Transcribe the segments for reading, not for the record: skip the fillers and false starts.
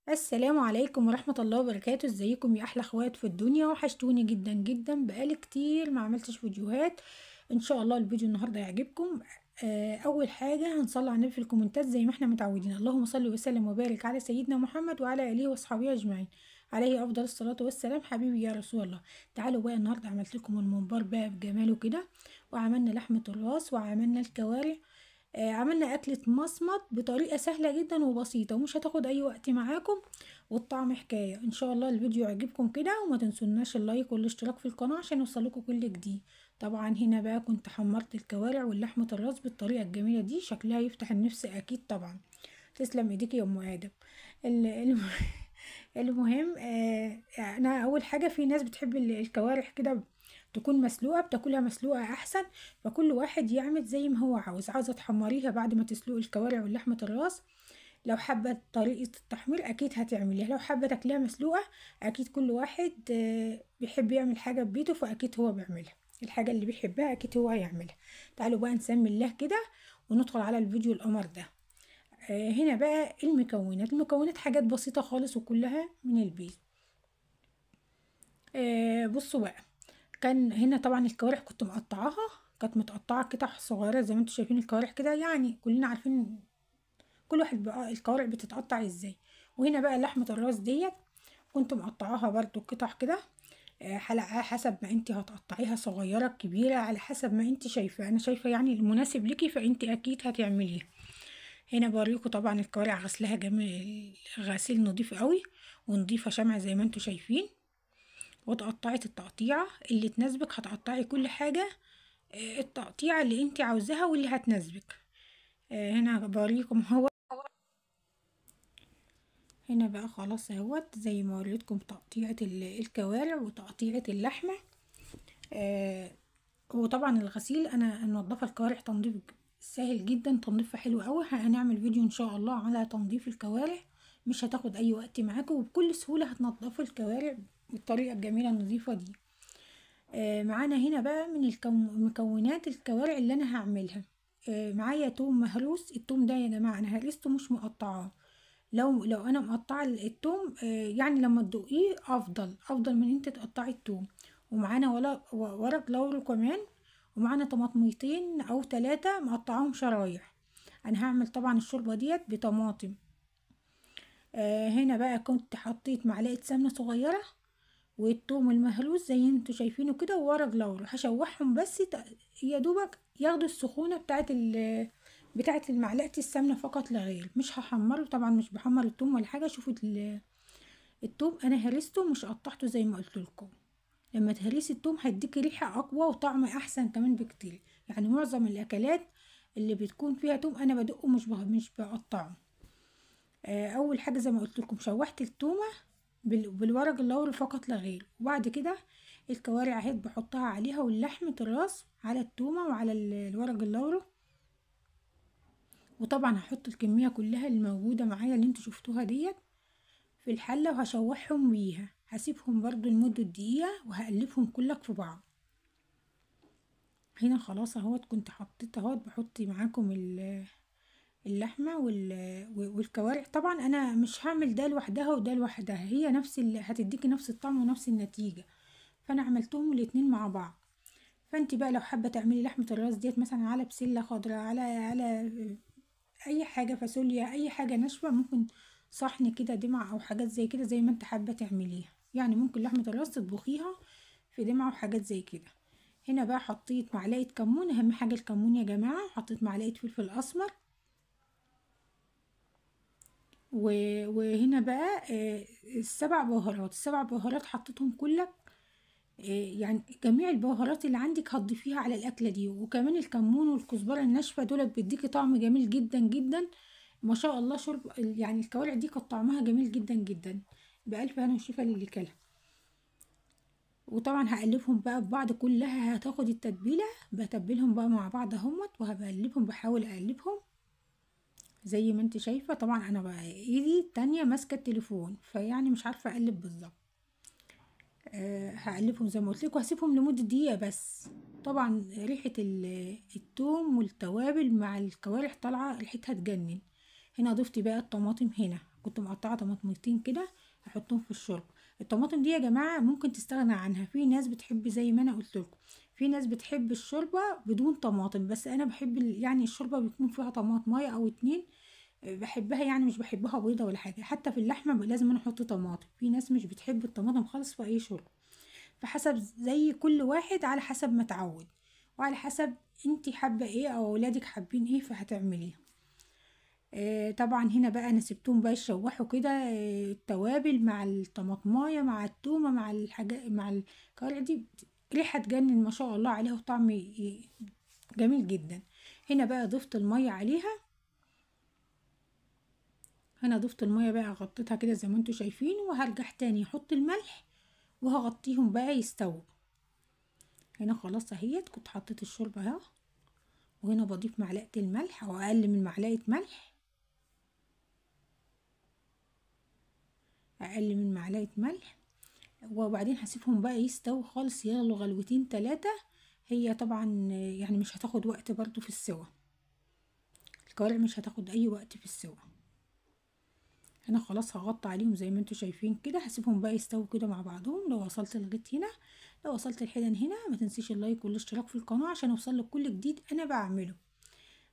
السلام عليكم ورحمة الله وبركاته. ازيكم يا احلى اخوات في الدنيا؟ وحشتوني جدا جدا، بقالي كتير ما عملتش فيديوهات. ان شاء الله الفيديو النهارده يعجبكم. اول حاجة هنصلي على النبي في الكومنتات زي ما احنا متعودين. اللهم صل وسلم وبارك على سيدنا محمد وعلى اله واصحابه اجمعين، عليه افضل الصلاة والسلام. حبيبي يا رسول الله. تعالوا بقى النهارده عملت لكم الممبار بقى بجماله كده، وعملنا لحمه الراس، وعملنا الكوارع، عملنا أكلة مصمت بطريقة سهلة جدا وبسيطة ومش هتاخد أي وقت معاكم، والطعم حكاية. إن شاء الله الفيديو يعجبكم كده، وما تنسوناش ال like والاشتراك في القناة عشان يوصلكم كل جديد. طبعا هنا بقى كنت حمرت الكوارع واللحمة الراس بالطريقة الجميلة دي، شكلها يفتح النفس أكيد. طبعا تسلم ايديك يا أم آدم. المهم أنا أول حاجة، في ناس بتحب الكوارع كده تكون مسلوقة، بتاكلها مسلوقة احسن، فكل واحد يعمل زي ما هو عاوز. عاوزه تحمريها بعد ما تسلقي الكوارع واللحمة الراس، لو حابة طريقه التحمير اكيد هتعمليها، لو حابة تاكليها مسلوقة اكيد. كل واحد بيحب يعمل حاجة ببيته فاكيد هو بيعملها، الحاجة اللي بيحبها اكيد هو هيعملها. تعالوا بقى نسمي الله كده وندخل على الفيديو القمر ده. هنا بقى المكونات، المكونات حاجات بسيطة خالص وكلها من البيت. بصوا بقى، كان هنا طبعا الكوارع كنت مقطعاها، كانت متقطعه قطع صغيرة زي ما انتم شايفين الكوارع كده، يعني كلنا عارفين كل واحد بقى الكوارع بتتقطع ازاي. وهنا بقى لحمه الراس ديت كنت مقطعاها برضو قطع كده، حلقة حسب ما انت هتقطعيها، صغيرة كبيرة على حسب ما انت شايفه. انا شايفه يعني المناسب ليكي فانت اكيد هتعمليها. هنا بوريكم طبعا الكوارع غسلها جميل، غسيل نظيف قوي ونضيفه شمع زي ما انتم شايفين، وتقطعت التقطيعه اللي تناسبك. هتقطعي كل حاجة التقطيعه اللي انت عاوزاها واللي هتناسبك. هنا بوريكم هو هنا بقى خلاص اهوت زي ما وريتكم تقطيعه الكوارع وتقطيعه اللحمة. وطبعا الغسيل انا منضفه الكوارع تنظيف سهل جدا، تنظيفها حلو قوي. هنعمل فيديو ان شاء الله على تنظيف الكوارع، مش هتاخد اي وقت معاكم، وبكل سهولة هتنضفوا الكوارع بالطريقة الجميلة النظيفة دي. معانا هنا بقى من مكونات الكوارع اللي انا هعملها. معايا توم مهروس. التوم ده يا جماعة انا هرسته مش مقطعاه، لو انا مقطعه التوم يعني لما تدوقيه افضل من انت تقطعي التوم. ومعانا ورق لورا كمان، ومعانا طماطميتين او 3 مقطعاهم شرايح. انا هعمل طبعا الشوربة ديت بطماطم. هنا بقى كنت حطيت معلقه سمنه صغيرة والثوم المهروس زي انتوا شايفينه كده، وورق لورا. هشوحهم بس يا دوبك ياخدوا السخونه بتاعه المعلقة السمنة فقط لا غير، مش هحمره طبعا، مش بحمر الثوم ولا حاجة. شوفوا الثوم انا هرسته مش قطعته زي ما قلت لكم. لما تهرسي الثوم هيديكي ريحه اقوى وطعم احسن كمان بكتير. يعني معظم الاكلات اللي بتكون فيها ثوم انا بدقة مش بقطعه. اول حاجة زي ما قلت لكم شوحت الثومه بالورق اللوري فقط لا غير، وبعد كده الكوارع اهي بحطها عليها، واللحمة الراس على التومه وعلى الورق اللوري. وطبعا هحط الكمية كلها اللي موجودة معايا اللي انتوا شفتوها ديت في الحلة، وهشوحهم بيها. هسيبهم برضو لمدة دقيقة وهقلبهم كلك في بعض. هنا خلاص اهوت كنت حطيت اهوت، بحط معاكم اللحمة والكوارع. طبعا انا مش هعمل ده لوحدها وده لوحدها، هي نفس اللي هتديكي نفس الطعم ونفس النتيجة، فانا عملتهم الاتنين مع بعض. فانت بقى لو حابة تعملي لحمه الراس ديت مثلا على بسلة خضراء، على اي حاجة، فاصوليا، اي حاجة ناشفة، ممكن صحن كده دمع او حاجات زي كده زي ما انت حابة تعمليها. يعني ممكن لحمه الراس تطبخيها في دمعه وحاجات زي كده. هنا بقى حطيت معلقه كمون، اهم حاجة الكمون يا جماعة. حطيت معلقه فلفل اسمر. وهنا بقى السبع بهارات، السبع بهارات حطيتهم كلك، يعني جميع البهارات اللي عندك هتضيفيها على الاكلة دي. وكمان الكمون والكزبره الناشفه دولت بيديكي طعم جميل جدا جدا ما شاء الله. شرب يعني الكوارع دي كانت طعمها جميل جدا جدا، بألف هنا وشفا للي كلها. وطبعا هقلبهم بقى ببعض، كلها هتاخد التتبيله، بتبلهم بقى مع بعض اهوت، وهبقلبهم، بحاول اقلبهم زي ما انت شايفه. طبعا انا بقى ايدي التانية ماسكه التليفون، فيعني مش عارفه اقلب بالظبط. هقلبهم زي ما قلت لكم، وهسيبهم لمدة دقيقة بس. طبعا ريحه الثوم والتوابل مع الكوارع طالعه ريحتها تجنن. هنا ضفت بقى الطماطم، هنا كنت مقطعه طماطمتين كده هحطهم في الشوربة. الطماطم دي يا جماعة ممكن تستغنى عنها، في ناس بتحب زي ما انا قلت لكم، في ناس بتحب الشوربة بدون طماطم، بس انا بحب يعني الشوربة بيكون فيها طماطمايه او 2 بحبها، يعني مش بحبها بيضة ولا حاجة. حتى في اللحمة لازم انا احط طماطم، في ناس مش بتحب الطماطم خالص في اي شوربة، فحسب زي كل واحد على حسب ما اتعود وعلى حسب انتي حابة ايه او اولادك حابين ايه فهتعمليها. طبعا هنا بقى انا سبتهم بقى يشوحوا كده، التوابل مع الطماطمايه مع التومه مع الحاجة مع الكوارع دي، ريحه تجنن ما شاء الله عليها وطعم جميل جدا. هنا بقى ضفت المية عليها، هنا ضفت المية بقى غطيتها كده زي ما انتوا شايفين، وهرجع تاني احط الملح وهغطيهم بقى يستووا. هنا خلاص اهيت كنت حطيت الشوربة اهو، وهنا بضيف معلقه الملح او اقل من معلقه ملح، اقل من معلقه ملح، وبعدين هسيبهم بقى يستووا خالص، يغلوا غلوتين 3. هي طبعا يعني مش هتاخد وقت برضو في السوا، الكوارع مش هتاخد اي وقت في السوا. انا خلاص هغطي عليهم زي ما انتوا شايفين كده، هسيبهم بقى يستووا كده مع بعضهم. لو وصلت لغاية هنا، لو وصلت لحدا هنا، ما تنسيش ال like والاشتراك في القناة عشان اوصل لك كل جديد انا بعمله،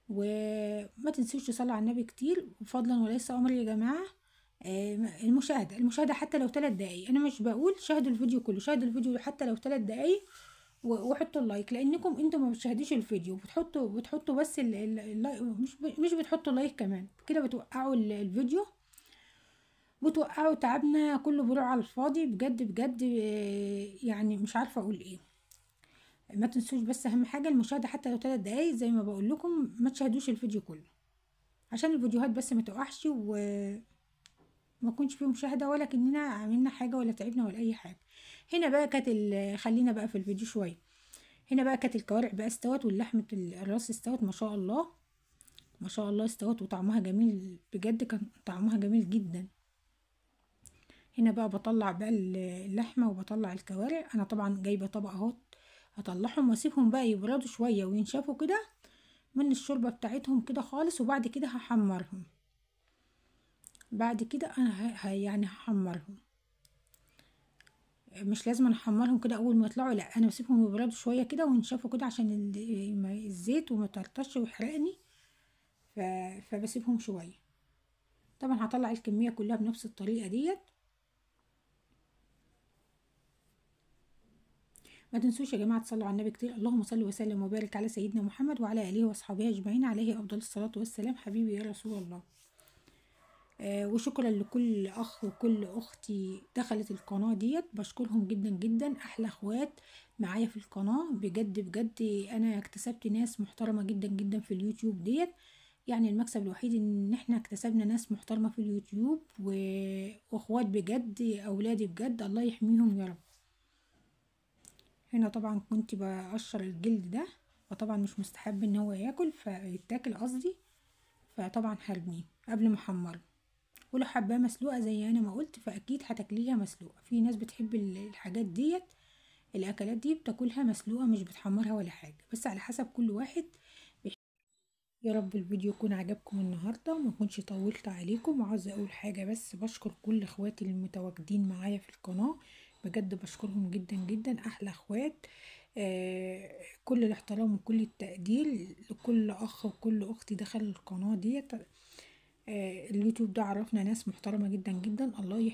وما تنسوش تصلوا على النبي كتير، وفضلا وليس امر يا جماعة. المشاهدة حتى لو 3 دقايق، انا مش بقول شاهدوا الفيديو كله، شاهدوا الفيديو حتى لو 3 دقايق وحطوا ال like، لانكم انتوا ما بتشاهدوش الفيديو، بتحطوا بس ال like، مش بتحطوا like كمان كده، بتوقعوا الفيديو، بتوقعوا تعبنا كله بيروح على الفاضي بجد بجد، يعني مش عارفه اقول ايه. ما تنسوش بس اهم حاجة المشاهدة حتى لو 3 دقايق زي ما بقول لكم، ما تشاهدوش الفيديو كله عشان الفيديوهات بس ما تقعش وما يكونش فيه مشاهده ولا كاننا عملنا حاجة ولا تعبنا ولا اي حاجة. هنا بقى كانت خلينا بقى في الفيديو شوية. هنا بقى كانت الكوارع بقى استوت، واللحمة الراس استوت ما شاء الله ما شاء الله استوت، وطعمها جميل بجد، كان طعمها جميل جدا. هنا بقى بطلع بقى اللحمة وبطلع الكوارع، انا طبعا جايبه طبق اهو هطلعهم واسيبهم بقى يبردوا شوية وينشفوا كده من الشوربة بتاعتهم كده خالص، وبعد كده هحمرهم. بعد كده انا يعني هحمرهم، مش لازم احمرهم كده اول ما يطلعوا، لا انا بسيبهم يبردوا شوية كده وينشفوا كده عشان الزيت وما ترطش ويحرقني، فبسيبهم شوية. طبعا هطلع الكمية كلها بنفس الطريقة ديت. ما تنسوش يا جماعة تصلوا على النبي كتير، اللهم صل وسلم وبارك على سيدنا محمد وعلى اله واصحابه اجمعين، عليه افضل الصلاة والسلام حبيبي يا رسول الله. وشكرا لكل اخ وكل اختي دخلت القناة ديت، بشكرهم جدا جدا، احلى اخوات معايا في القناة بجد بجد. انا اكتسبت ناس محترمه جدا جدا في اليوتيوب ديت، يعني المكسب الوحيد ان احنا اكتسبنا ناس محترمه في اليوتيوب واخوات بجد، اولادي بجد الله يحميهم يا رب. هنا طبعا كنت بقشر الجلد ده، وطبعا مش مستحب ان هو ياكل فيتاكل قصدي، فطبعا هرميه قبل ما احمره. ولو حباه مسلوقة زي انا ما قلت فاكيد هتاكليها مسلوقة، في ناس بتحب الحاجات ديت الاكلات دي بتاكلها مسلوقة مش بتحمرها ولا حاجة، بس على حسب كل واحد. يا رب الفيديو يكون عجبكم النهارده وما اكونش طولت عليكم. وعاوزه اقول حاجة بس، بشكر كل اخواتي المتواجدين معايا في القناة بجد، بشكرهم جدا جدا، احلى اخوات، كل الاحترام وكل التقدير لكل اخ وكل اخت دخل القناة ديت. اليوتيوب ده عرفنا ناس محترمه جدا جدا، الله يحميهم.